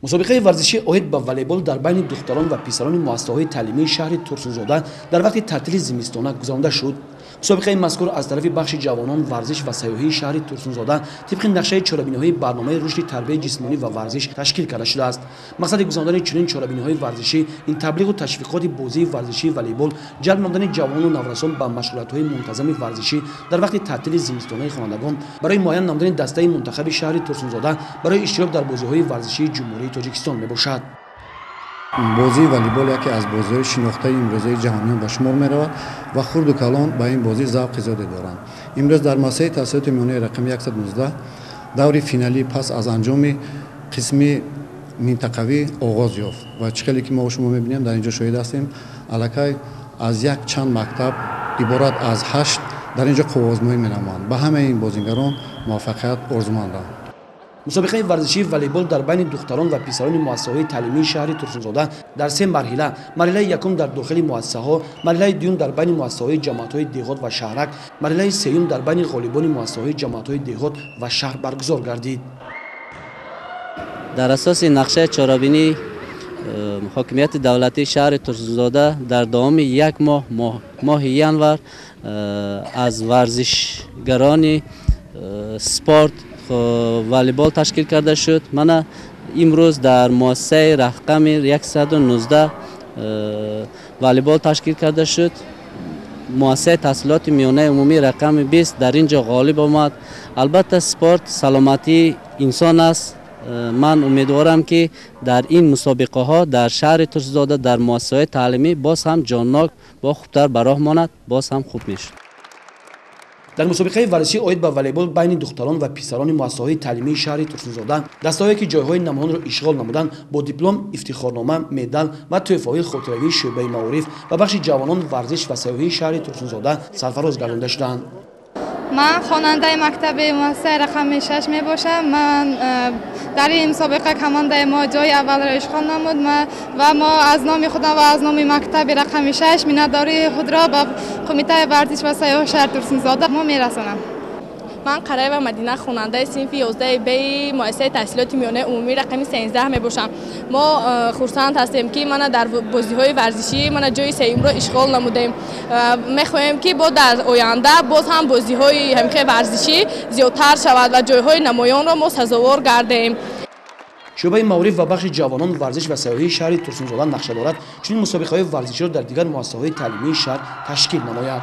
Мусобиқаи варзишӣ оид ба волейбол дар байни духтарон ва писарони муассисаҳои таълимии шаҳри Турсунзода дар вақти таътили зимистона гузаронда шуд. Мусобиқаи мазкур аз тарафи бахши ҷавонон, варзиш ва сайёҳии шаҳри Турсунзода тибқи нақшаи чорабиниҳои барномаи рушди тарбияи ҷисмонӣ ва варзиш ташкил карда шудааст. Мақсади гузарондани чунин чорабиниҳои варзишӣ ин таблиғу ташвиқоти бозии варзишии волейбол, ҷалб намудани ҷавонону наврасон ба машғулиятҳои мунтазами варзишӣ дар вақти таътили зимистонаи хонандагон барои муайян намудани дастаи мунтахаби шаҳри Турсунзода барои иштирок дар бозиҳои варзишии Ҷумҳурии Тоҷикистон мебошад. Бозии волейбол яке аз бозиҳои шинохтаи имрӯзаи ҷаҳониён ба шумор меравад ва хурду калон ба ин бозӣ завқи зиёде доранд. Имрӯз дар муассисаи таҳсилоти миёнаи рақами 119 даври финалӣ пас аз анҷоми қисми минтақавӣ оғоз ёфт ва чӣ хеле ки мо шумо мебинем, дар ин ҷо шоҳид ҳастем, аллакай аз як чанд мактаб иборат аз 8 дар ин ҷо қувваозмоӣ менамоянд. Ба ҳамаи ин бозигарон муваффақият орзумандам. Мусобиқаи варзишии волейбол дар байни духтарон ва писарони муассисаҳои таълимии шаҳри Турсунзода дар се марҳила: марҳилаи якум дар дохили муассисаҳо, марҳилаи дуюм дар байни муассисаҳои ҷамоатҳои деҳот ва шаҳрак, марҳилаи сеюм дар байни ғолибони муассисаҳои ҷамоатҳои деҳот ва шаҳр баргузор гардид. Дар асоси нақшаи чорабинии ҳокимияти давлатии шаҳри Турсунзода дар давоми як моҳ, моҳи январ, аз варзишгарони спорт волейбол ташкил карда шуд. Мана имрӯз дар муассисаи рақами 119 волейбол ташкил карда шуд. Муассисаи таҳсилоти миёнаи умумии рақами 20 дар ин ҷо ғолиб омад. Албатта, спорт саломатии инсон аст. Ман умедворам, ки дар ин мусобиқаҳо дар шаҳри Турсунзода дар муассисаҳои таълимӣ боз ҳам ҷоннок бо хубтар ба роҳ монад, боз ҳам хуб мешуд. Дар мусобиқаи варзишӣ оид ба волейбол байни духтарон ва писарони муассисаҳои таълимии шаҳри Турсунзода дастаҳое, ки ҷойҳои намоёнро ишғол намуданд, бо диплом, ифтихорнома, медал ва тӯҳфаҳои хотиравии шӯъбаи маориф ва бахши ҷавонон, варзиш ва сайёҳии шаҳри Турсунзода сарфароз гардонда шуданд. Ман хонандаи мактаби муассисаи рақами 6 мебошам. Ман дар ин мусобиқа командаи мо ҷои аввалро ишғол намуд ва мо аз номи худам ва аз номи мактаби рақами 6 миннатдории худро ба Кумитаи варзиш ва сайёҳи шаҳри Турсунзода мо мерасонам. Ман Қараева Мадина, хонандаи синфи 11 б муассисаи таҳсилоти миёнаи умумии рақами 13 мебошам. Мо хурсанд ҳастем, ки мана дар бозиҳои варзишӣ мана ҷои сеюмро ишғол намудем. Мехоҳем, ки бо дар оянда боз ҳам бозиҳои ҳамихел варзишӣ зиёдтар шавад ва ҷойҳои намоёнро мо сазовор гардем. Шӯъбаи маориф ва бахши ҷавонон, варзиш ва сайёҳии шаҳри Турсунзода нақша дорад чунин мусобиқаҳои варзиширо дар дигар муассисаҳои таълимии шаҳр ташкил намояд.